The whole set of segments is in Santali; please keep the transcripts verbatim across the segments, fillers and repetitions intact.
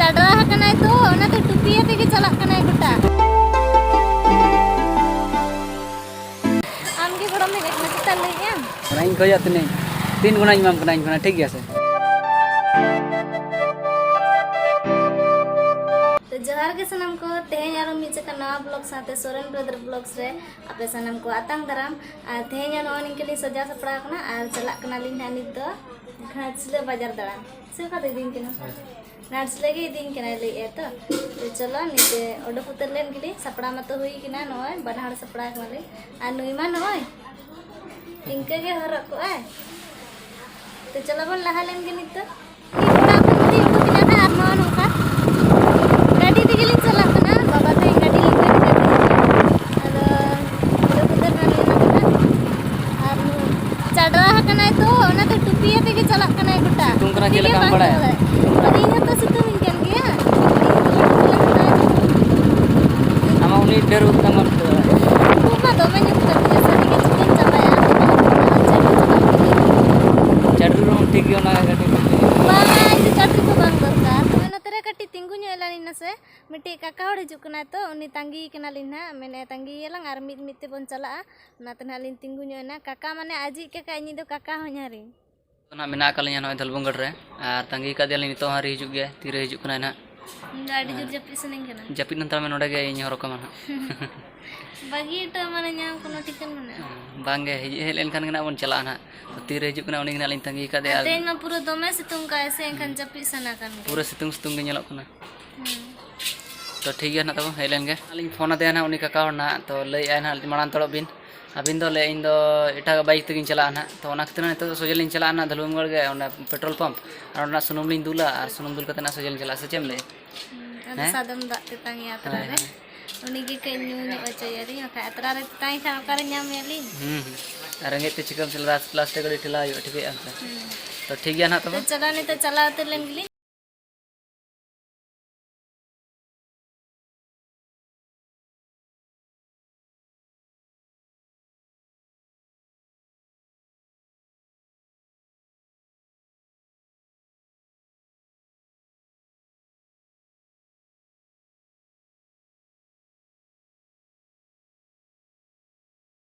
ᱪᱟᱰᱨᱟ ᱟᱠᱟᱱᱟᱭ ᱛᱚ, ᱚᱱᱟᱛᱮ ᱴᱩᱯᱤ ᱟᱛᱮ ᱜᱮ ᱪᱟᱞᱟᱜ ᱠᱟᱱᱟᱭ ᱜᱚᱴᱟ᱾ ᱟᱢ ᱜᱮ ᱜᱚᱲᱚᱢ ᱦᱮᱡ ᱟᱠᱟᱱᱟ, ᱪᱮᱫᱟᱜ ᱞᱟᱹᱭᱮᱫ ᱟᱢ? ᱚᱱᱟᱧ ᱠᱷᱚᱡᱚᱜ ᱛᱤᱱᱟᱹᱧ, ᱛᱤᱱ ᱜᱩᱱᱟᱧ ᱮᱢᱟᱢ ᱠᱟᱱᱟ ᱤᱧ ᱠᱷᱚᱱᱟᱜ, ᱴᱷᱤᱠ ᱜᱮᱭᱟ ᱥᱮ? ᱛᱚ ᱡᱚᱦᱟᱨ ᱜᱮ ᱥᱟᱱᱟᱢ ᱠᱚ, ᱛᱮᱦᱮᱧ ᱟᱨᱚ ᱢᱤᱫ ᱡᱚᱠᱷᱟ ᱱᱟᱣᱟ vlog ᱥᱟᱶᱛᱮ ᱥᱚᱨᱮᱱ Brother Vlogs ᱨᱮ ᱟᱯᱮ ᱥᱟᱱᱟᱢ ᱠᱚ ᱟᱛᱟᱝ ᱫᱟᱨᱟᱢ᱾ ᱟᱨ ᱛᱮᱦᱮᱧ ᱦᱚᱸ ᱱᱚᱜᱼᱚᱭ ᱱᱤᱝᱠᱟᱹ ᱞᱤᱧ ᱥᱟᱡᱟᱣ ᱥᱟᱯᱲᱟᱣ ᱟᱠᱟᱱᱟ ᱟᱨ ᱪᱟᱞᱟᱜ ᱠᱟᱱᱟᱞᱤᱧ ᱱᱟᱦᱟᱜ ᱱᱤᱛ ᱫᱚ ᱜᱷᱟᱴᱥᱤᱞᱟᱹ ᱵᱟᱡᱟᱨ ᱫᱟᱬᱟᱱ᱾ ᱥᱮ ᱚᱠᱟ ᱛᱮ ᱤᱫᱤᱧ ᱠᱟᱱᱟ? ᱜᱷᱟᱴᱥᱤᱞᱟᱹ ᱜᱮ ᱤᱫᱤᱧ ᱠᱟᱱᱟᱭ ᱞᱟᱹᱭᱮᱫᱼᱟᱭ ᱛᱚ᱾ ᱛᱚ ᱪᱚᱞᱚ ᱱᱤᱛ ᱚᱰᱚᱠ ᱩᱛᱟᱹᱨ ᱞᱮᱱ ᱜᱮᱞᱤᱧ, ᱥᱟᱯᱲᱟᱣ ᱢᱟᱛᱚ ᱦᱩᱭ ᱠᱟᱱᱟ, ᱱᱚᱜᱼᱚᱭ ᱵᱟᱱᱟ ᱦᱚᱲ ᱥᱟᱯᱲᱟᱣ ᱠᱟᱱᱟᱞᱤᱧ᱾ ᱟᱨ ᱱᱩᱭ ᱢᱟ ᱱᱚᱜᱼᱚᱭ ᱤᱱᱠᱟᱹ ᱜᱮ ᱦᱚᱨᱚᱜ ᱠᱚᱜᱼᱟᱭ᱾ ᱛᱚ ᱪᱚᱞᱚ ᱵᱚᱱ ᱞᱟᱦᱟ ᱞᱮᱱ ᱜᱮ ᱱᱤᱛᱚᱜ᱾ ᱤᱧ ᱚᱲᱟᱜ ᱠᱷᱚᱱ ᱫᱚᱞᱤᱧ ᱩᱰᱩᱠ ᱮᱱᱟ ᱱᱟᱦᱟᱜ, ᱟᱨ ᱱᱚᱣᱟ ᱱᱚᱝᱠᱟ ᱜᱟᱹᱰᱤ ᱛᱮᱜᱮ ᱞᱤᱧ ᱪᱟᱞᱟᱜ ᱠᱟᱱᱟ᱾ ᱵᱟᱵᱟ ᱛᱟᱹᱧ ᱜᱟᱹᱰᱤ ᱞᱤᱧ ᱤᱫᱤ ᱠᱟᱫᱮᱭᱟ᱾ ᱟᱫᱚ ᱩᱰᱩᱠ ᱩᱛᱟᱹᱨ ᱱᱟᱞᱤᱧ ᱚᱱᱟ ᱠᱷᱚᱱᱟᱜ᱾ ᱟᱨ ᱪᱟᱰᱨᱟ ᱟᱠᱟᱱᱟᱭ ᱛᱚ, ᱚᱱᱟᱛᱮ ᱴᱩᱯᱤ ᱟᱛᱮ ᱜᱮ ᱪᱟᱞᱟᱜ ᱠᱟᱱᱟᱭ ᱜᱚᱴᱟ᱾ ᱥᱤᱛᱩᱝ ᱠᱟᱱᱟ, ᱴᱩᱯᱤ ᱪᱮᱫ ᱜᱮ ᱞᱮᱠᱟᱢ ᱵᱟᱝ ᱵᱟᱲᱟᱭᱟ? ᱦᱚᱨᱚᱜ ᱮᱫᱟᱭ᱾ ᱤᱧ ᱦᱚᱸᱛᱚ ᱥᱤᱛᱩᱝ ᱤᱧ ᱠᱟᱱ ᱜᱮᱭᱟ᱾ ᱟᱢᱟᱜ ᱩᱱᱤ ᱰᱷᱮᱨ ᱩᱵ ᱛᱟᱢ ᱵᱟᱹᱱᱩᱜ ᱛᱟᱭᱟ᱾ ᱩᱵ ᱢᱟ ᱫᱚᱢᱮ ᱧᱩᱨ ᱠᱟᱱ ᱛᱤᱧᱟ, ᱥᱟᱹᱨᱤ ᱜᱮ ᱪᱤᱠᱟᱹᱧ ᱪᱟᱵᱟᱭᱟ? ᱪᱟᱹᱰᱨᱤ ᱪᱟᱵᱟ ᱠᱮᱫᱟᱹᱧ᱾ ᱪᱟᱹᱰᱨᱤ ᱨᱮᱦᱚᱸ ᱴᱷᱤᱠ ᱜᱮ, ᱚᱱᱟ ᱠᱟᱹᱴᱤᱡ ᱠᱟᱹᱴᱤᱡ᱾ ᱵᱟᱝᱟ, ᱤᱧ ᱫᱚ ᱪᱟᱹᱰᱨᱤ ᱫᱚ ᱵᱟᱝ ᱫᱚᱨᱠᱟᱨ᱾ ᱛᱚᱵᱮ ᱱᱚᱛᱮ ᱨᱮ ᱠᱟᱹᱴᱤᱡ ᱛᱤᱸᱜᱩ ᱧᱚᱜ ᱮᱞᱟᱝ ᱱᱟᱥᱮ᱾ ᱢᱤᱫᱴᱤᱡ ᱠᱟᱠᱟ ᱦᱚᱲ ᱦᱤᱡᱩᱜ ᱠᱟᱱᱟᱭ ᱛᱚ, ᱩᱱᱤ ᱛᱟᱺᱜᱤ ᱠᱟᱱᱟᱞᱤᱧ ᱱᱟᱦᱟᱜ᱾ ᱢᱮᱱᱮᱫᱼᱟᱭ, "ᱛᱟᱺᱜᱤᱭᱟᱞᱟᱝ ᱟᱨ ᱢᱤᱫ ᱢᱤᱫ ᱛᱮᱵᱚᱱ ᱪᱟᱞᱟᱜᱼᱟ᱾" ᱚᱱᱟᱛᱮ ᱱᱟᱦᱟᱜ ᱞᱤᱧ ᱛᱤᱸᱜᱩ ᱧᱚᱜ ᱮᱱᱟ᱾ ᱠᱟᱠᱟ ᱢᱟᱱᱮ ᱟᱡᱤᱡ ᱠᱟᱠᱟ, ᱤᱧᱤᱡ ᱫᱚ ᱠᱟᱠᱟ ᱦᱚᱧᱦᱟᱨᱤᱧ᱾ ᱱᱟᱦᱟᱜ ᱢᱮᱱᱟᱜ ᱟᱠᱟᱫ ᱞᱤᱧᱟ ᱱᱚᱜᱼᱚᱭ ᱫᱷᱚᱞᱵᱷᱩᱢᱜᱚᱲ ᱨᱮ, ᱟᱨ ᱛᱟᱺᱜᱤ ᱟᱠᱟᱫᱮᱭᱟᱞᱤᱧ, ᱱᱤᱛᱚᱜ ᱦᱚᱸ ᱟᱹᱣᱨᱤ ᱦᱤᱡᱩᱜ ᱜᱮᱭᱟ᱾ ᱛᱤᱨᱮ ᱦᱤᱡᱩᱜ ᱠᱟᱱᱟᱭ ᱱᱟᱦᱟᱜ? ᱤᱧ ᱫᱚ ᱟᱹᱰᱤ ᱡᱳᱨ ᱟᱨ ᱡᱟᱹᱯᱤᱫ ᱥᱟᱱᱟᱧ ᱠᱟᱱᱟ᱾ ᱡᱟᱹᱯᱤᱫ ᱦᱟᱛᱟᱲ ᱢᱮ, ᱱᱚᱰᱮ ᱜᱮ ᱤᱧ ᱦᱚᱨᱚᱜ ᱠᱟᱢᱟ ᱱᱟᱦᱟᱜ᱾ ᱵᱟᱹᱜᱤ ᱦᱚᱴᱚ ᱢᱟᱱᱮ ᱧᱟᱢ ᱠᱳᱱᱳ ᱴᱷᱤᱠᱟᱹᱱ ᱢᱮᱱᱟᱜᱼᱟ? ᱵᱟᱝ ᱜᱮ, ᱦᱮᱡ, ᱦᱮᱡ ᱞᱮᱱᱠᱷᱟᱱ ᱜᱮ ᱱᱟᱦᱟᱜ ᱵᱚᱱ ᱪᱟᱞᱟᱜᱼᱟ ᱱᱟᱦᱟᱜ᱾ ᱛᱤᱨᱮ ᱦᱤᱡᱩᱜ ᱠᱟᱱᱟ ᱩᱱᱤ ᱜᱮ ᱱᱟᱦᱟᱜ ᱞᱤᱧ ᱛᱟᱺᱜᱤ ᱟᱠᱟᱫᱮᱭᱟ᱾ ᱟᱨ ᱟᱨ ᱛᱮᱦᱮᱧ ᱢᱟ ᱯᱩᱨᱟᱹ ᱫᱚᱢᱮ ᱥᱤᱛᱩᱝ ᱠᱟᱜᱼᱟᱭ ᱥᱮ, ᱮᱱᱠᱷᱟᱱ ᱦᱩᱸ᱾ ᱡᱟᱹᱯᱤᱫ ᱥᱟᱱᱟ ᱠᱟᱱ ᱜᱮᱭᱟ᱾ ᱯᱩᱨᱟᱹ ᱥᱤᱛᱩᱝ ᱥᱤᱛᱩᱝ ᱜᱮ ᱧᱮᱞᱚᱜ ᱠᱟᱱᱟ᱾ ᱦᱩᱸ᱾ ᱛᱚ ᱴᱷᱤᱠ ᱜᱮᱭᱟ ᱱᱟᱦᱟᱜ ᱛᱟᱵᱚ, ᱦᱮᱡ ᱞᱮᱱ ᱜᱮ᱾ ᱟᱹᱞᱤᱧ ᱯᱷᱳᱱ ᱟᱫᱮᱭᱟ ᱱᱟᱦᱟᱜ ᱩᱱᱤ ᱠᱟᱠᱟ ᱦᱚᱲ ᱱᱟᱦᱟᱜ, ᱛᱚ ᱞᱟᱹᱭᱮᱫᱼᱟᱭ ᱱᱟᱦᱟᱜ, "ᱢᱟᱲᱟᱝ ᱛᱚᱲᱚᱜ ᱵᱤᱱ, ᱟᱹᱵᱤᱱ ᱫᱚ," ᱞᱟᱹᱭ, "ᱤᱧ ᱫᱚ ᱮᱴᱟᱜᱟᱜ ᱵᱟᱭᱤᱠ ᱛᱮᱜᱤᱧ ᱪᱟᱞᱟᱜᱼᱟ ᱱᱟᱦᱟᱜ᱾" ᱛᱚ ᱚᱱᱟ ᱠᱷᱟᱹᱛᱤᱨ ᱱᱤᱛᱚᱜ ᱫᱚ ᱥᱚᱡᱷᱮ ᱞᱤᱧ ᱪᱟᱞᱟᱜᱼᱟ ᱱᱟᱦᱟᱜ ᱫᱷᱟᱹᱞᱩᱢᱜᱚᱲ ᱜᱮ, ᱚᱸᱰᱮ ᱯᱮᱴᱨᱳᱞ ᱯᱟᱢᱯ, ᱟᱨ ᱚᱸᱰᱮᱱᱟᱜ ᱥᱩᱱᱩᱢ ᱞᱤᱧ ᱫᱩᱞᱟ ᱟᱨ ᱥᱩᱱᱩᱢ ᱫᱩᱞ ᱠᱟᱛᱮ ᱱᱟᱦᱟᱜ ᱥᱚᱡᱷᱮ ᱞᱤᱧ ᱪᱟᱞᱟᱜᱼᱟ, ᱥᱮ ᱪᱮᱫ ᱮᱢ ᱞᱟᱹᱭᱟ? ᱦᱩᱸ, ᱟᱫᱚ ᱦᱮᱸ? ᱥᱟᱫᱚᱢ ᱫᱟᱜ ᱛᱮᱛᱟᱝ ᱮᱭᱟ ᱟᱛᱨᱟ ᱦᱳᱭ, ᱨᱮ᱾ ᱦᱳᱭ᱾ ᱩᱱᱤ ᱜᱮ ᱠᱟᱹᱡ ᱧᱩ ᱧᱚᱜ ᱦᱚᱪᱚᱭᱮᱭᱟᱞᱤᱧ, ᱵᱟᱠᱷᱟᱡ ᱟᱛᱨᱟ ᱨᱮ ᱛᱮᱛᱟᱝ ᱠᱷᱟᱱ ᱚᱠᱟᱨᱮ ᱧᱟᱢᱮᱭᱟᱞᱤᱧ? ᱦᱩᱸ, ᱦᱩᱸ᱾ ᱟᱨ ᱨᱮᱸᱜᱮᱡ ᱛᱮ ᱪᱤᱠᱟᱹᱢ ᱪᱟᱞᱟᱜᱼᱟ? ᱞᱟᱥᱴ, ᱞᱟᱥᱴ ᱨᱮ ᱜᱟᱹᱰᱤ ᱴᱷᱮᱞᱟᱣ ᱦᱩᱭᱩᱜᱼᱟ, ᱴᱷᱤᱠ ᱜᱮᱭᱟ ᱥᱮ? ᱦᱩᱸ᱾ ᱛᱚ ᱴᱷᱤᱠ ᱜᱮᱭᱟ ᱱᱟᱦᱟᱜ ᱛᱚᱵᱮ᱾ ᱛᱚ ᱪᱚᱞᱚ ᱱᱤᱛᱚᱜ ᱪᱟᱞᱟᱣ ᱩᱛᱟᱹᱨ ᱞᱮᱱ ᱜᱮᱞᱤᱧ᱾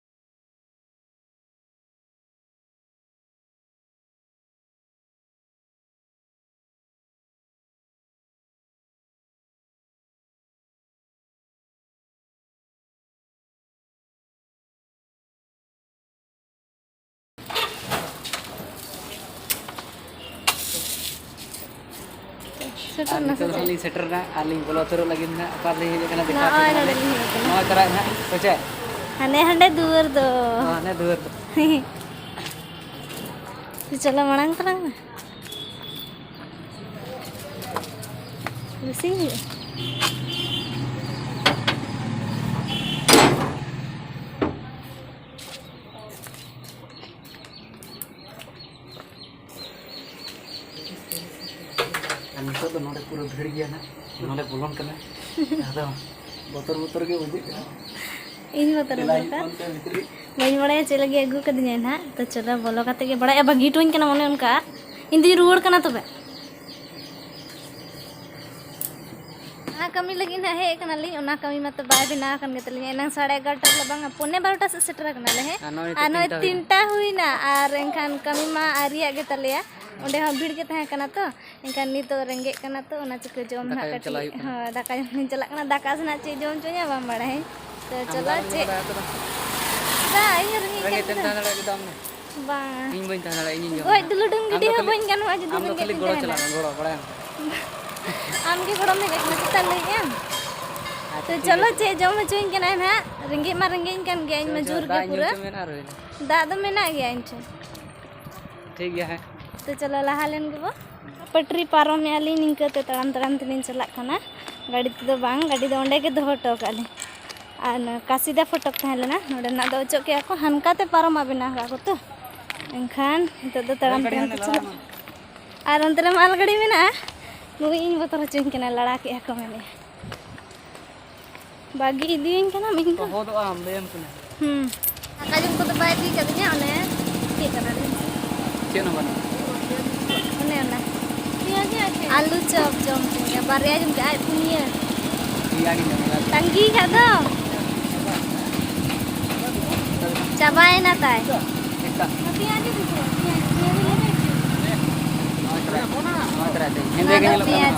ᱟᱨ ᱱᱤᱛᱚᱜ ᱫᱚ ᱦᱟᱸᱜ ᱞᱤᱧ ᱥᱮᱴᱮᱨ ᱮᱱᱟ ᱟᱨ ᱞᱤᱧ ᱵᱚᱞᱚ ᱩᱛᱟᱹᱨᱚᱜ ᱞᱟᱹᱜᱤᱫ ᱱᱟᱦᱟᱜ᱾ ᱚᱠᱟ ᱨᱮᱞᱤᱧ ᱦᱮᱡ ᱟᱠᱟᱱᱟ ᱫᱮᱠᱷᱟᱣ ᱟᱯᱮ ᱱᱚᱜᱼᱚᱭ ᱠᱟᱱᱟ ᱱᱚᱰᱮ ᱞᱤᱧ᱾ ᱞᱤᱧ ᱦᱮᱡ ᱟᱠᱟᱱᱟ᱾ ᱱᱚᱜᱼᱚᱭ ᱛᱟᱨᱟ ᱱᱟᱦᱟᱜ, ᱥᱮ ᱪᱮᱫ? ᱦᱟᱱᱮ ᱦᱟᱸᱰᱮ ᱫᱩᱣᱟᱹᱨ ᱫᱚ᱾ ᱦᱚᱸ, ᱦᱟᱱᱮ ᱫᱩᱣᱟᱹᱨ ᱫᱚ᱾ ᱪᱚᱞᱚ ᱢᱟᱲᱟᱝ ᱛᱟᱞᱟᱝ ᱢᱮ᱾ ᱵᱮᱥᱤ ᱦᱩᱭᱩᱜᱼᱟ᱾ ᱟᱨ ᱱᱤᱛᱚᱜ ᱫᱚ ᱱᱚᱰᱮ ᱯᱩᱨᱟᱹ ᱵᱷᱤᱲ ᱜᱮᱭᱟ ᱱᱟᱜ, ᱱᱚᱰᱮ ᱵᱚᱞᱚᱱ ᱠᱟᱱᱟ᱾ ᱟᱫᱚ ᱵᱚᱛᱚᱨ ᱵᱚᱛᱚᱨ ᱜᱮ ᱵᱩᱡᱷᱟᱹᱜ ᱠᱟᱱᱟ᱾ ᱤᱧ ᱵᱚᱛᱚᱨ ᱫᱮᱞᱟ ᱵᱚᱛᱚᱨ ᱦᱤᱡᱩᱜ ᱠᱟᱱ᱾ ᱛᱟᱵᱚᱱ ᱯᱮ ᱵᱷᱤᱛᱨᱤ᱾ ᱵᱟᱹᱧ ᱵᱟᱲᱟᱭᱟ ᱪᱮᱫ ᱞᱟᱹᱜᱤᱫ ᱟᱹᱜᱩ ᱠᱟᱫᱤᱧᱟᱭ ᱱᱟᱦᱟᱜ᱾ ᱛᱚ ᱪᱚᱞᱚ ᱵᱚᱞᱚ ᱠᱟᱛᱮ ᱜᱮ ᱵᱟᱲᱟᱭᱟ, ᱵᱟᱹᱜᱤ ᱦᱚᱴᱚᱧ ᱠᱟᱱᱟ ᱢᱚᱱᱮ ᱚᱱᱠᱟ᱾ ᱤᱧ ᱫᱩᱧ ᱨᱩᱣᱟᱹᱲ ᱠᱟᱱᱟ ᱛᱚᱵᱮ᱾ ᱚᱱᱟ ᱠᱟᱹᱢᱤ ᱞᱟᱹᱜᱤᱫ ᱱᱟᱦᱟᱜ ᱦᱮᱡ ᱠᱟᱱᱟᱞᱤᱧ, ᱚᱱᱟ ᱠᱟᱹᱢᱤ ᱢᱟᱛᱚ ᱵᱟᱭ ᱵᱮᱱᱟᱣ ᱟᱠᱟᱱ ᱜᱮ ᱛᱟᱹᱞᱤᱧᱟ᱾ ᱮᱱᱟᱝ ᱥᱟᱲᱮ ᱮᱜᱟᱨᱚᱴᱟ ᱨᱮ ᱵᱟᱝᱟ, ᱯᱚᱱᱮ ᱵᱟᱨᱚᱴᱟ ᱥᱮᱫ ᱥᱮᱴᱮᱨ ᱟᱠᱟᱱᱟᱞᱮ, ᱦᱮᱸ᱾ ᱟᱨ ᱱᱚᱜᱼᱚᱭ ᱟᱨ ᱱᱤᱛᱚᱜ ᱱᱚᱜᱼᱚᱭ ᱛᱤᱱᱴᱟ ᱦᱩᱭᱱᱟ᱾ ᱛᱤᱱᱴᱟ ᱦᱩᱭᱱᱟ, ᱟᱨ ᱮᱱᱠᱷᱟᱱ ᱠᱟᱹᱢᱤ ᱢᱟ ᱟᱹᱣᱨᱤᱭᱟᱜ ᱜᱮ ᱛᱟᱞᱮᱭᱟ᱾ ᱚᱸᱰᱮ ᱦᱚᱸ ᱵᱷᱤᱲ ᱜᱮ ᱛᱟᱦᱮᱸ ᱠᱟᱱᱟ ᱛᱚ, ᱮᱱᱠᱷᱟᱱ ᱱᱤᱛᱚᱜ ᱨᱮᱸᱜᱮᱡ ᱠᱟᱱᱟ ᱛᱚ, ᱚᱱᱟ ᱪᱤᱠᱟᱹ ᱡᱚᱢ ᱫᱟᱠᱟ ᱱᱟᱦᱟᱜ ᱡᱚᱢ ᱪᱟᱞᱟᱜ ᱠᱟᱹᱴᱤᱡ, ᱦᱩᱭᱩᱜ ᱠᱟᱱᱟ᱾ ᱦᱳᱭ, ᱫᱟᱠᱟ ᱡᱚᱢ ᱞᱤᱧ ᱪᱟᱞᱟᱜ ᱠᱟᱱᱟ᱾ ᱫᱟᱠᱟ ᱥᱮᱱᱟᱜ ᱪᱮᱫ ᱡᱚᱢ ᱦᱚᱪᱚᱧᱟ ᱵᱟᱢ ᱵᱟᱲᱟᱭᱟᱹᱧ᱾ ᱛᱚ ᱟᱢ ᱪᱚᱞᱚ ᱫᱚ ᱟᱢ ᱪᱮᱫ, ᱫᱚ ᱫᱟᱠᱟ ᱩᱛᱩ ᱫᱚ ᱵᱟᱝ᱾ ᱵᱟᱝ, ᱤᱧ ᱦᱚᱸ ᱨᱮᱸᱜᱮᱡ ᱨᱮᱸᱜᱮᱡ ᱠᱟᱱ ᱛᱮᱢ ᱛᱟᱦᱮᱸ ᱫᱟᱲᱮᱭᱟᱜ ᱜᱮᱫᱚ ᱟᱢ ᱫᱚ᱾ ᱵᱟᱝ᱾ ᱤᱧ ᱵᱟᱹᱧ ᱛᱟᱦᱮᱸ ᱫᱟᱲᱮᱭᱟᱜᱼᱟ, ᱤᱧᱤᱧ ᱡᱚᱢᱟ᱾ ᱜᱚᱡ ᱫᱩᱞᱩᱰᱩᱝ ᱟᱢ ᱜᱤᱰᱤ ᱫᱚ ᱦᱚᱸ ᱠᱷᱟᱹᱞᱤ, ᱵᱟᱹᱧ ᱜᱟᱱᱚᱜᱼᱟ ᱡᱩᱫᱤ ᱟᱢ ᱫᱚ ᱨᱮᱸᱜᱮᱡ ᱠᱷᱟᱹᱞᱤ ᱤᱧ ᱜᱚᱲᱚ ᱛᱟᱦᱮᱱᱟ᱾ ᱪᱟᱞᱟᱜ ᱢᱮ, ᱜᱚᱲᱚ, ᱵᱟᱲᱟᱭᱟᱢ ᱛᱚ᱾ ᱟᱢ ᱜᱮ ᱜᱚᱲᱚᱢ ᱦᱮᱡ ᱟᱠᱟᱱᱟ, ᱪᱮᱫᱟᱜ ᱞᱟᱹᱭᱮᱫ ᱟᱢ? ᱟᱪᱪᱷᱟ, ᱛᱚ ᱴᱷᱤᱠ ᱪᱚᱞᱚ, ᱟᱪᱷᱮ᱾ ᱪᱮᱫ ᱡᱚᱢ ᱦᱚᱪᱚᱧ ᱠᱟᱱᱟᱭ ᱱᱟᱦᱟᱜ? ᱨᱮᱸᱜᱮᱡ ᱢᱟ ᱨᱮᱸᱜᱮᱡ ᱤᱧ ᱠᱟᱱ ᱜᱮᱭᱟ, ᱤᱧ ᱢᱟ ᱟᱪᱪᱷᱟ, ᱡᱳᱨ ᱜᱮ ᱫᱟᱜ ᱧᱩ ᱯᱩᱨᱟᱹ᱾ ᱦᱚᱪᱚ ᱢᱮ ᱟᱨ ᱦᱩᱭᱱᱟ᱾ ᱫᱟᱜ ᱫᱚ ᱢᱮᱱᱟᱜ ᱜᱮᱭᱟ ᱤᱧ ᱴᱷᱮᱱ᱾ ᱴᱷᱤᱠ ᱜᱮᱭᱟ, ᱦᱮᱸ᱾ ᱛᱚ ᱪᱚᱞᱚ, ᱞᱟᱦᱟ ᱞᱮᱱ ᱜᱮᱵᱚ᱾ ᱯᱟᱹᱴᱨᱤ ᱯᱟᱨᱚᱢᱮᱜᱼᱟ ᱞᱤᱧ ᱱᱤᱝᱠᱟᱹ ᱛᱮ, ᱛᱟᱲᱟᱢ ᱛᱟᱲᱟᱢ ᱛᱮᱞᱤᱧ ᱪᱟᱞᱟᱜ ᱠᱟᱱᱟ, ᱜᱟᱹᱰᱤ ᱛᱮᱫᱚ ᱵᱟᱝ, ᱜᱟᱹᱰᱤ ᱫᱚ ᱚᱸᱰᱮ ᱜᱮ ᱫᱚᱦᱚ ᱦᱚᱴᱚ ᱠᱟᱜᱼᱟ ᱞᱤᱧ᱾ ᱟᱨ ᱱᱚᱣᱟ ᱠᱟᱥᱤᱫᱟ ᱯᱷᱚᱴᱚᱠ ᱛᱟᱦᱮᱸ ᱞᱮᱱᱟ, ᱱᱚᱸᱰᱮᱱᱟᱜ ᱫᱚ ᱚᱪᱚᱜ ᱠᱮᱜᱼᱟ ᱠᱚ, ᱦᱟᱱᱠᱟ ᱛᱮ ᱯᱟᱨᱚᱢᱟᱜ ᱵᱮᱱᱟᱣ ᱠᱟᱜᱼᱟ ᱠᱚ ᱛᱚ, ᱮᱱᱠᱷᱟᱱ ᱱᱤᱛᱚᱜ ᱫᱚ ᱛᱟᱲᱟᱢ ᱛᱟᱲᱟᱢ ᱛᱮ ᱪᱟᱞᱟᱜ᱾ ᱟᱨ ᱚᱱᱛᱮ ᱨᱮ ᱢᱟᱞ ᱜᱟᱹᱰᱤ ᱢᱮᱱᱟᱜᱼᱟ, ᱱᱩᱭ ᱤᱧ ᱵᱚᱛᱚᱨ ᱦᱚᱪᱚᱧ ᱠᱟᱱᱟ, ᱞᱟᱲᱟ ᱠᱮᱜᱼᱟ ᱠᱚ ᱢᱮᱱᱮᱫᱼᱟ᱾ ᱵᱟᱹᱜᱤ ᱤᱫᱤᱭᱟᱹᱧ ᱠᱟᱱᱟᱢ ᱤᱧ ᱫᱚ᱾ ᱛᱚᱦᱚᱫᱚᱜᱼᱟ, ᱟᱢ ᱞᱟᱹᱭᱟᱢ ᱠᱟᱹᱱᱟᱹᱧ᱾ ᱦᱩᱸ᱾ ᱫᱟᱠᱟ ᱡᱚᱢ ᱠᱚᱫᱚ ᱵᱟᱭ ᱤᱫᱤ ᱠᱟᱫᱤᱧᱟ, ᱚᱱᱮ ᱪᱮᱫ ᱠᱟᱱᱟ ᱞᱟᱹᱭ ᱢᱮᱥᱮ? ᱪᱮᱫ ᱦᱚᱸ ᱵᱟᱹᱱᱩᱜᱼᱟ᱾ ᱚᱱᱮ ᱚᱱᱟ᱾ ᱯᱮᱸᱭᱟᱡᱽ ᱟᱪᱪᱷᱟ᱾ ᱟᱞᱩ ᱪᱚᱯ ᱡᱚᱢ ᱦᱚᱪᱚᱧ ᱠᱟᱱᱟ, ᱵᱟᱨᱭᱟ ᱡᱚᱢ ᱠᱮᱫᱟ, ᱟᱡ ᱯᱩᱱᱭᱟᱹ᱾ ᱯᱮᱭᱟ ᱜᱮ ᱡᱚᱢ ᱠᱟᱫᱟ᱾ ᱛᱟᱺᱜᱤ ᱠᱟᱜ ᱫᱚ᱾ ᱪᱟᱵᱟᱭᱮᱱᱟ ᱛᱟᱭ᱾ ᱮᱠᱟᱞ᱾ ᱯᱮᱸᱭᱟᱡᱽ ᱤᱫᱤ ᱠᱮᱫᱟ, ᱯᱮᱸᱭᱟᱡᱽ, ᱯᱮᱸᱭᱟᱡᱽ ᱤᱫᱤ ᱠᱮᱫᱟ᱾ ᱱᱚᱣᱟ ᱛᱚᱨᱟ ᱫᱚ ᱦᱮᱸᱫᱮ ᱱᱚᱣᱟ ᱜᱮ ᱫᱚ ᱧᱮᱞᱚᱜ ᱠᱟᱱᱟ᱾ ᱯᱮᱸᱭᱟᱡᱽ᱾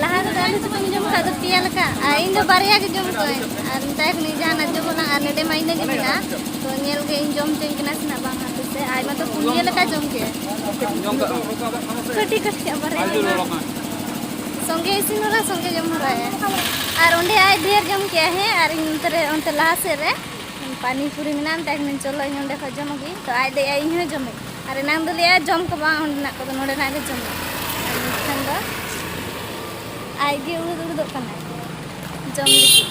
ᱞᱟᱦᱟ ᱨᱮᱫᱚ ᱟᱹᱞᱩ ᱪᱚᱯ ᱤᱧ ᱡᱚᱢ ᱠᱷᱟᱡ ᱫᱚ ᱯᱮᱭᱟ ᱞᱮᱠᱟ, ᱟᱨ ᱤᱧ ᱫᱚ ᱵᱟᱨᱭᱟ ᱜᱮ ᱡᱚᱢ ᱠᱟᱜ ᱟᱹᱧ᱾ ᱟᱨ ᱢᱮᱛᱟᱭ ᱠᱟᱹᱱᱟᱹᱧ, "ᱡᱟᱦᱟᱱᱟᱜ ᱡᱚᱢ ᱟᱞᱟᱝ, ᱟᱨ ᱱᱚᱰᱮ ᱢᱟ ᱤᱱᱟᱹ ᱜᱮ ᱢᱮᱱᱟᱜᱼᱟ, ᱛᱚ ᱧᱮᱞ ᱜᱮ ᱤᱧ ᱡᱚᱢ ᱦᱚᱪᱚᱧ ᱠᱟᱱᱟ ᱥᱮ ᱱᱟᱜ ᱵᱟᱝ ᱦᱟᱸᱜ ᱛᱤᱥ ᱥᱮ?" ᱟᱡ ᱢᱟᱛᱚ ᱯᱩᱱᱭᱟᱹ ᱞᱮᱠᱟ ᱡᱚᱢ ᱠᱮᱜᱼᱟ᱾ ᱡᱚᱢ ᱠᱟᱜ ᱟᱢ? ᱠᱟᱹᱴᱤᱡ ᱠᱟᱹᱴᱤᱡ ᱟᱜ ᱵᱟᱨᱭᱟ ᱟᱹᱰᱤ ᱡᱚᱢᱟ᱾ ᱞᱚᱞᱚ ᱠᱟᱱᱟ᱾ ᱥᱚᱸᱜᱮ ᱤᱥᱤᱱ ᱦᱚᱨᱟ, ᱥᱚᱸᱜᱮ ᱡᱚᱢ ᱦᱚᱨᱟᱭᱟ᱾ ᱟᱨ ᱚᱸᱰᱮ ᱟᱡ ᱰᱷᱮᱨ ᱡᱚᱢ ᱠᱮᱜᱼᱟᱭ, ᱦᱮᱸ, ᱟᱨ ᱤᱧ ᱚᱱᱛᱮ ᱨᱮ, ᱚᱱᱛᱮ ᱞᱟᱦᱟ ᱥᱮᱫ ᱨᱮ ᱯᱟᱱᱤ ᱯᱩᱨᱤ ᱢᱮᱱᱟᱜᱼᱟ, ᱢᱮᱛᱟᱭ ᱠᱟᱹᱱᱟᱹᱧ, "ᱪᱚᱞᱚ, ᱤᱧ ᱚᱸᱰᱮ ᱠᱷᱚᱡ ᱡᱚᱢ ᱟᱹᱜᱩᱭᱟᱹᱧ᱾" ᱛᱚ ᱟᱡ ᱞᱟᱹᱭᱮᱜᱼᱟᱭ, "ᱤᱧ ᱦᱚᱸ ᱡᱚᱢᱟᱹᱧ᱾" ᱟᱨ ᱮᱱᱟᱝ ᱫᱚ ᱞᱟᱹᱭᱮᱜᱼᱟᱭ, "ᱡᱚᱢ ᱠᱚ ᱵᱟᱝ, ᱚᱸᱰᱮᱱᱟᱜ ᱠᱚᱫᱚ ᱱᱚᱸᱰᱮᱱᱟᱜ ᱜᱮ ᱡᱚᱢ ᱢᱮ᱾" ᱟᱨ ᱱᱤᱛ ᱠᱷᱟᱱ ᱫᱚ ᱟᱡ ᱜᱮ ᱩᱲᱩᱫ ᱩᱲᱩᱫᱚᱜ ᱠᱟᱱᱟᱭ ᱡᱚᱢ ᱞᱟᱹᱜᱤᱫ᱾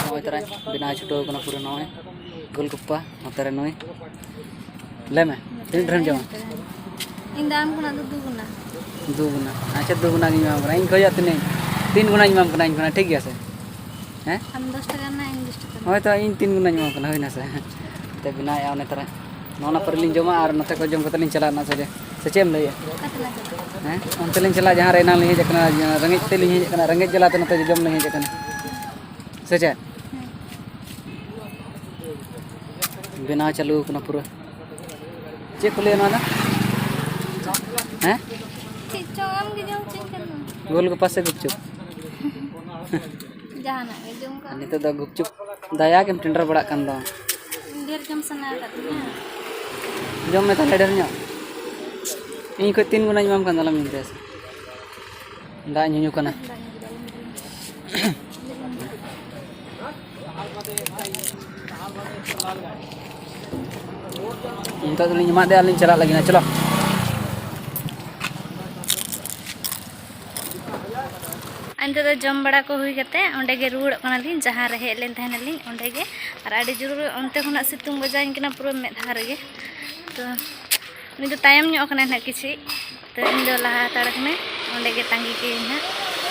ᱱᱚᱜᱼᱚᱭ ᱛᱟᱨᱟ ᱵᱮᱱᱟᱣ ᱪᱷᱩᱴᱟᱹᱣ ᱠᱟᱱᱟ ᱯᱩᱨᱟᱹ ᱱᱚᱜᱼᱚᱭ ᱜᱳᱞᱜᱚᱯᱯᱟ, ᱱᱚᱛᱮ ᱨᱮ ᱱᱩᱭ᱾ ᱞᱟᱹᱭ ᱢᱮ, ᱛᱤᱱᱟᱹᱜ ᱰᱷᱮᱨᱮᱢ ᱡᱚᱢᱟ? ᱤᱧ ᱫᱚ ᱟᱢ ᱠᱷᱚᱱᱟᱜ ᱫᱚ ᱫᱩ ᱜᱩᱱᱟ᱾ ᱫᱩ ᱜᱩᱱᱟ? ᱟᱪᱪᱷᱟ, ᱫᱩ ᱜᱩᱱᱟ ᱜᱤᱧ ᱮᱢᱟᱢ ᱠᱟᱱᱟ᱾ ᱤᱧ ᱠᱷᱚᱡᱟᱜ ᱛᱤᱱᱟᱹᱜ? ᱛᱤᱱ ᱜᱩᱱᱟᱧ ᱮᱢᱟᱢ ᱠᱟᱱᱟ ᱤᱧ ᱠᱷᱚᱱᱟᱜ, ᱴᱷᱤᱠ ᱜᱮᱭᱟ ᱥᱮ? ᱦᱮᱸ? ᱟᱢ ᱫᱚᱥ ᱴᱟᱠᱟ ᱨᱮᱱᱟᱜ, ᱤᱧ ᱵᱤᱥ ᱴᱟᱠᱟ ᱨᱮᱱᱟᱜ᱾ ᱦᱳᱭ ᱛᱚ, ᱤᱧ ᱛᱤᱱ ᱜᱩᱱᱟᱧ ᱮᱢᱟᱢ ᱠᱟᱱᱟ, ᱦᱩᱭᱱᱟ ᱥᱮ? ᱛᱮ ᱵᱮᱱᱟᱣᱮᱫᱼᱟ ᱚᱱᱮ ᱛᱟᱨᱟ᱾ ᱱᱚᱜᱼᱚ ᱱᱟ ᱯᱚᱨᱮ ᱞᱤᱧ ᱡᱚᱢᱟ ᱟᱨ ᱱᱚᱛᱮ ᱠᱷᱚᱡ ᱡᱚᱢ ᱠᱟᱛᱮ ᱞᱤᱧ ᱪᱟᱞᱟᱜᱼᱟ ᱱᱟᱜ ᱥᱚᱡᱷᱮ᱾ ᱥᱮ ᱪᱮᱫ ᱮᱢ ᱞᱟᱹᱭᱮᱫᱼᱟ? ᱚᱠᱟ ᱛᱮᱞᱟᱝ ᱪᱟᱞᱟᱜᱼᱟ? ᱦᱮᱸ? ᱚᱱᱛᱮ ᱞᱤᱧ ᱪᱟᱞᱟᱜᱼᱟ ᱡᱟᱦᱟᱸ ᱨᱮ ᱮᱱᱟᱝ ᱞᱤᱧ ᱦᱮᱡ ᱟᱠᱟᱱᱟ, ᱨᱮᱸᱜᱮᱡ ᱛᱮ ᱞᱤᱧ ᱦᱮᱡ ᱟᱠᱟᱱᱟ, ᱨᱮᱸᱜᱮᱡ ᱡᱟᱞᱟ ᱛᱮ ᱱᱚᱛᱮ ᱡᱚᱡᱚᱢ ᱞᱤᱧ ᱦᱮᱡ ᱟᱠᱟᱱᱟ᱾ ᱥᱮ ᱪᱮᱫ? ᱦᱮᱸ᱾ ᱵᱮᱱᱟᱣ ᱪᱟᱹᱞᱩ ᱟᱠᱟᱱᱟ ᱯᱩᱨᱟᱹ᱾ ᱪᱮᱫ ᱠᱚ ᱞᱟᱹᱭᱟ ᱱᱚᱣᱟ ᱫᱚ? ᱦᱮᱸ? ᱪᱮᱫ ᱪᱚᱝ ᱟᱢ ᱜᱮ ᱡᱚᱢ ᱦᱚᱪᱚᱧ ᱠᱟᱱ ᱫᱚ᱾ ᱜᱳᱞᱜᱚᱯᱟ ᱥᱮ ᱜᱩᱯᱪᱩᱯ? ᱡᱟᱦᱟᱱᱟᱜ ᱜᱮ ᱡᱚᱢ ᱠᱟᱜ ᱢᱮ᱾ ᱱᱤᱛᱚᱜ ᱫᱚ ᱜᱩᱯᱪᱩᱯ ᱫᱟᱭᱟ ᱜᱮᱢ ᱴᱮᱱᱰᱟᱨ ᱵᱟᱲᱟᱜ ᱠᱟᱱ ᱫᱚ᱾ ᱰᱷᱮᱨ ᱡᱚᱢ ᱥᱟᱱᱟ ᱟᱠᱟᱫ ᱢᱮᱭᱟ? ᱡᱚᱢ ᱢᱮ ᱛᱟᱦᱞᱮ ᱰᱷᱮᱨ ᱧᱚᱜ᱾ ᱤᱧ ᱠᱷᱚᱡ ᱛᱤᱱ ᱜᱩᱱᱟᱧ ᱮᱢᱟᱢ ᱠᱟᱱ ᱫᱚ, ᱟᱞᱚᱢ ᱪᱤᱱᱛᱟᱹᱭᱟ ᱥᱮ᱾ ᱫᱟᱜ ᱧᱩᱧᱩ ᱠᱟᱱᱟ᱾ ᱫᱟᱜ ᱧᱩ ᱠᱮᱫᱟ, ᱟᱞᱚᱢ ᱧᱩᱭᱟ᱾ ᱱᱤᱛᱚᱜ ᱫᱚᱞᱤᱧ ᱮᱢᱟᱫ ᱫᱮᱭᱟ, ᱟᱹᱞᱤᱧ ᱪᱟᱞᱟᱜ ᱞᱟᱹᱜᱤᱫ ᱱᱟ, ᱪᱚᱞᱚ᱾ ᱟᱨ ᱱᱤᱛᱚᱜ ᱫᱚ ᱡᱚᱢ ᱵᱟᱲᱟ ᱠᱚ ᱦᱩᱭ ᱠᱟᱛᱮ ᱚᱸᱰᱮ ᱜᱮ ᱨᱩᱣᱟᱹᱲᱚᱜ ᱠᱟᱱᱟᱞᱤᱧ, ᱡᱟᱦᱟᱸ ᱨᱮ ᱦᱮᱡ ᱞᱮᱱ ᱛᱟᱦᱮᱱᱟᱞᱤᱧ ᱚᱸᱰᱮ ᱜᱮ᱾ ᱟᱨ ᱟᱹᱰᱤ ᱡᱳᱨ ᱚᱱᱛᱮ ᱠᱷᱚᱱᱟᱜ ᱥᱤᱛᱩᱝ ᱵᱟᱡᱟᱣᱤᱧ ᱠᱟᱱᱟ ᱯᱩᱨᱟᱹ ᱢᱮᱫᱦᱟ ᱨᱮᱜᱮ᱾ ᱛᱚ ᱩᱱᱤ ᱫᱚ ᱛᱟᱭᱚᱢ ᱧᱚᱜ ᱠᱟᱱᱟᱭ ᱱᱟᱦᱟᱜ ᱠᱤᱪᱷᱤ, ᱛᱚ ᱤᱧ ᱫᱚ ᱞᱟᱦᱟ ᱦᱟᱛᱟᱲ ᱠᱟᱹᱱᱟᱹᱧ, ᱚᱸᱰᱮ ᱜᱮ ᱛᱟᱺᱜᱤ ᱠᱟᱹᱭᱟᱹᱧ ᱱᱟᱦᱟᱜ᱾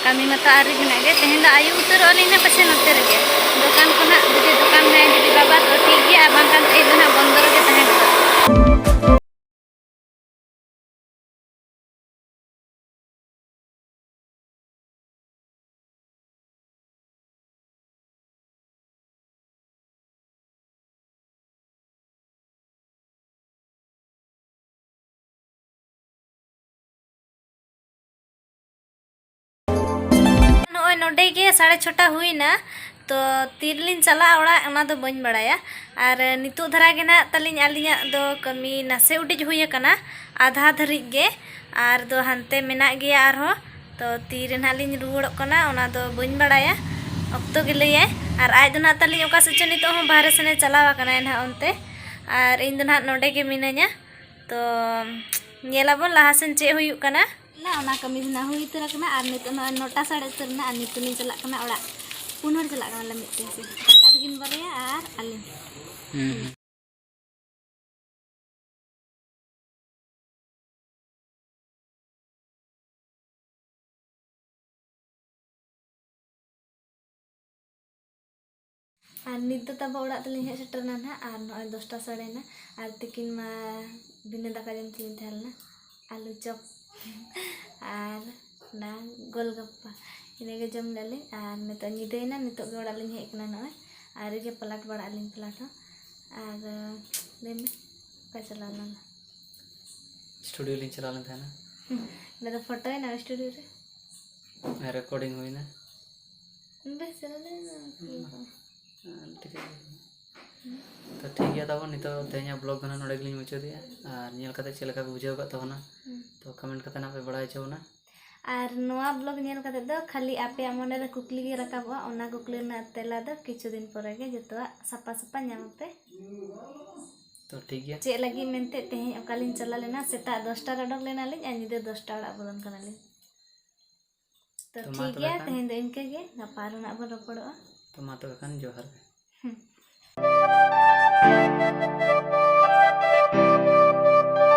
ᱠᱟᱹᱢᱤ ᱢᱟᱛᱚ ᱟᱹᱣᱨᱤ ᱢᱮᱱᱟᱜ ᱜᱮ, ᱛᱮᱦᱮᱧ ᱫᱚ ᱟᱹᱭᱩᱵ ᱩᱛᱟᱹᱨᱚᱜ ᱟᱹᱞᱤᱧ ᱱᱟᱦᱟᱜ ᱯᱟᱪᱷᱮ ᱱᱚᱛᱮ ᱨᱮᱜᱮ᱾ ᱫᱚᱠᱟᱱ ᱠᱚ ᱱᱟᱦᱟᱜ ᱡᱩᱫᱤ ᱫᱚᱠᱟᱱ ᱢᱮᱱᱟᱜᱼᱟ, ᱡᱩᱫᱤ ᱵᱟᱵᱟ ᱛᱚ ᱴᱷᱤᱠ ᱜᱮᱭᱟ, ᱟᱨ ᱵᱟᱝᱠᱷᱟᱱ ᱛᱮᱦᱮᱧ ᱫᱚ ᱱᱟᱦᱟᱜ ᱵᱚᱱᱫᱚ ᱨᱮᱜᱮ ᱛᱟᱦᱮᱸ ᱠᱚᱜᱼᱟ᱾ ᱱᱚᱜᱼᱚᱭ ᱱᱚᱰᱮ ᱜᱮ ᱥᱟᱲᱮ ᱪᱷᱚᱴᱟ ᱦᱩᱭᱱᱟ, ᱛᱚ ᱛᱤᱨᱮᱞᱤᱧ ᱪᱟᱞᱟᱜᱼᱟ ᱚᱲᱟᱜ, ᱚᱱᱟ ᱫᱚ ᱵᱟᱹᱧ ᱵᱟᱲᱟᱭᱟ᱾ ᱟᱨ ᱱᱤᱛᱚᱜ ᱫᱷᱟᱨᱟ ᱜᱮ ᱱᱟᱜ ᱛᱟᱹᱞᱤᱧ ᱟᱹᱞᱤᱧᱟᱜ ᱫᱚ ᱠᱟᱹᱢᱤ ᱱᱟᱥᱮ ᱩᱰᱤᱡ ᱦᱩᱭ ᱟᱠᱟᱱᱟ, ᱟᱫᱷᱟ ᱫᱷᱟᱹᱨᱤᱡ ᱜᱮ, ᱟᱨ ᱫᱚ ᱦᱟᱱᱛᱮ ᱢᱮᱱᱟᱜ ᱜᱮᱭᱟ ᱟᱨᱦᱚᱸ᱾ ᱛᱚ ᱛᱤᱨᱮ ᱱᱟᱦᱟᱜ ᱞᱤᱧ ᱨᱩᱣᱟᱹᱲᱚᱜ ᱠᱟᱱᱟ, ᱚᱱᱟ ᱫᱚ ᱵᱟᱹᱧ ᱵᱟᱲᱟᱭᱟ, ᱚᱠᱛᱚ ᱜᱮ ᱞᱟᱹᱭᱟᱭ᱾ ᱟᱨ ᱟᱡ ᱫᱚ ᱱᱟᱦᱟᱜ ᱛᱟᱹᱞᱤᱧ ᱚᱠᱟ ᱥᱮᱫ ᱪᱚ ᱱᱤᱛᱚᱜ ᱦᱚᱸ ᱵᱟᱦᱨᱮ ᱥᱮᱱᱮ ᱪᱟᱞᱟᱣ ᱟᱠᱟᱱᱟᱭ ᱱᱟᱦᱟᱜ ᱚᱱᱛᱮ, ᱟᱨ ᱤᱧ ᱫᱚ ᱱᱟᱦᱟᱜ ᱱᱚᱰᱮ ᱜᱮ ᱢᱤᱱᱟᱹᱧᱟ᱾ ᱛᱚ ᱧᱮᱞᱟᱵᱚᱱ ᱞᱟᱦᱟ ᱥᱮᱱ ᱪᱮᱫ ᱦᱩᱭᱩᱜ ᱠᱟᱱᱟ᱾ ᱱᱟ, ᱚᱱᱟ ᱠᱟᱹᱢᱤ ᱫᱚ ᱱᱟᱦᱟᱜ ᱦᱩᱭ ᱩᱛᱟᱹᱨ ᱟᱠᱟᱱᱟ ᱟᱨ ᱱᱤᱛᱚᱜ ᱱᱚᱜᱼᱚᱭ ᱱᱚᱴᱟ ᱥᱟᱲᱮ ᱩᱛᱟᱹᱨ ᱮᱱᱟ ᱟᱨ ᱱᱤᱛᱚᱜ ᱞᱤᱧ ᱪᱟᱞᱟᱜ ᱠᱟᱱᱟ ᱚᱲᱟᱜ᱾ ᱯᱩᱱ ᱦᱚᱲ ᱪᱟᱞᱟᱜ ᱠᱟᱱᱟᱞᱮ ᱢᱤᱫ ᱛᱮ᱾ ᱫᱟᱠᱟ ᱛᱟᱹᱠᱤᱱ ᱵᱟᱨᱭᱟ ᱟᱨ ᱟᱹᱞᱤᱧ᱾ ᱦᱩᱸ, ᱦᱩᱸ᱾ ᱟᱨ ᱱᱤᱛ ᱫᱚ ᱛᱟᱵᱚ ᱚᱲᱟᱜ ᱛᱮᱞᱤᱧ ᱦᱮᱡ ᱥᱮᱴᱮᱨ ᱮᱱᱟ ᱱᱟᱦᱟᱜ, ᱟᱨ ᱱᱚᱜᱼᱚᱭ ᱫᱚᱥᱴᱟ ᱥᱟᱲᱮᱭᱮᱱᱟ, ᱟᱨ ᱛᱤᱠᱤᱱ ᱢᱟ ᱵᱤᱱᱟᱹ ᱫᱟᱠᱟ ᱡᱚᱢ ᱛᱮᱞᱤᱧ ᱛᱟᱦᱮᱸ ᱞᱮᱱᱟ, ᱟᱹᱞᱩ ᱪᱚᱯ ᱟᱨ ᱚᱱᱟ ᱜᱳᱞᱜᱟᱯᱯᱟ, ᱤᱱᱟᱹᱜᱮ ᱡᱚᱢ ᱞᱮᱫᱼᱟ ᱞᱤᱧ᱾ ᱟᱨ ᱱᱤᱛᱚᱜ ᱧᱤᱫᱟᱹᱭᱮᱱᱟ, ᱱᱤᱛᱚᱜ ᱜᱮ ᱚᱲᱟᱜ ᱞᱤᱧ ᱦᱮᱡ ᱟᱠᱟᱱᱟ ᱱᱚᱜᱼᱚᱭ, ᱟᱨ ᱜᱮ ᱯᱟᱞᱟᱴ ᱵᱟᱲᱟᱜ ᱟᱹᱞᱤᱧ ᱯᱟᱞᱟᱴ ᱦᱚᱸ᱾ ᱟᱨ ᱞᱟᱹᱭ ᱢᱮ, ᱚᱠᱟ ᱪᱟᱞᱟᱣ ᱞᱮᱱᱟ? ᱥᱴᱩᱰᱤᱭᱳ ᱞᱤᱧ ᱪᱟᱞᱟᱣ ᱞᱮᱱ ᱛᱟᱦᱮᱱᱟ᱾ ᱚᱸᱰᱮ ᱫᱚ ᱯᱷᱳᱴᱳᱭᱮᱱᱟ ᱥᱴᱩᱰᱤᱭᱳ ᱨᱮ? ᱨᱮᱠᱚᱨᱰᱤᱝ ᱦᱩᱭᱱᱟ᱾ ᱵᱮᱥ ᱪᱟᱞᱟᱣ ᱞᱮᱱᱟ᱾ ᱦᱩᱸ᱾ ᱴᱷᱤᱠ ᱜᱮᱭᱟ᱾ ᱛᱚ ᱴᱷᱤᱠ ᱜᱮᱭᱟ ᱛᱟᱵᱚᱱ, ᱱᱤᱛᱚᱜ ᱛᱮᱦᱮᱧᱟᱜ ᱵᱞᱚᱜ ᱫᱚ ᱱᱟᱦᱟᱜ ᱱᱚᱰᱮ ᱜᱮᱞᱤᱧ ᱢᱩᱪᱟᱹᱫᱮᱜᱼᱟ᱾ ᱟᱨ ᱧᱮᱞ ᱠᱟᱛᱮ ᱪᱮᱫ ᱞᱮᱠᱟ ᱯᱮ ᱵᱩᱡᱷᱟᱹᱣ ᱟᱠᱟᱫ ᱛᱟᱵᱚᱱᱟ, ᱦᱩᱸ᱾ ᱛᱚ ᱠᱚᱢᱮᱱᱴ ᱠᱟᱛᱮ ᱱᱟᱦᱟᱜ ᱯᱮ ᱵᱟᱲᱟᱭ ᱦᱚᱪᱚ ᱵᱚᱱᱟ᱾ ᱟᱨ ᱱᱚᱣᱟ ᱵᱞᱚᱜ ᱧᱮᱞ ᱠᱟᱛᱮ ᱫᱚ ᱠᱷᱟᱹᱞᱤ ᱟᱯᱮᱭᱟᱜ ᱢᱚᱱᱮ ᱨᱮ ᱠᱩᱠᱞᱤ ᱜᱮ ᱨᱟᱠᱟᱵᱚᱜᱼᱟ, ᱚᱱᱟ ᱠᱩᱠᱞᱤ ᱨᱮᱱᱟᱜ ᱛᱮᱞᱟ ᱫᱚ ᱠᱤᱪᱷᱩ ᱫᱤᱱ ᱯᱚᱨᱮ ᱜᱮ ᱡᱚᱛᱚᱣᱟᱜ ᱥᱟᱯᱷᱟ ᱥᱟᱯᱷᱟ ᱧᱟᱢ ᱟᱯᱮ᱾ ᱛᱚ ᱴᱷᱤᱠ ᱜᱮᱭᱟ᱾ ᱪᱮᱫ ᱞᱟᱹᱜᱤᱫ ᱢᱮᱱᱛᱮ ᱛᱮᱦᱮᱧ ᱚᱠᱟᱞᱤᱧ ᱪᱟᱞᱟᱣ ᱞᱮᱱᱟ, ᱥᱮᱛᱟᱜ ᱫᱚᱥᱴᱟ ᱨᱮ ᱚᱰᱚᱠ ᱞᱮᱱᱟᱞᱤᱧ ᱟᱨ ᱧᱤᱫᱟᱹ ᱫᱚᱥᱴᱟ ᱚᱲᱟᱜ ᱵᱚᱞᱚᱱ ᱠᱟᱱᱟᱞᱤᱧ᱾ ᱛᱚ ᱛᱚ ᱢᱟ ᱴᱷᱤᱠ ᱛᱚᱵᱮ ᱜᱮᱭᱟ, ᱠᱷᱟᱱ᱾ ᱛᱮᱦᱮᱧ ᱫᱚ ᱤᱱᱠᱟᱹ ᱜᱮ, ᱜᱟᱯᱟ ᱟᱨᱦᱚᱸ ᱱᱟᱜ ᱵᱚᱱ ᱨᱚᱯᱚᱲᱚᱜᱼᱟ᱾ ᱛᱚ ᱢᱟ ᱛᱚᱵᱮ ᱠᱷᱟᱱ ᱡᱚᱦᱟᱨ ᱜᱮ᱾ ᱦᱩᱸ᱾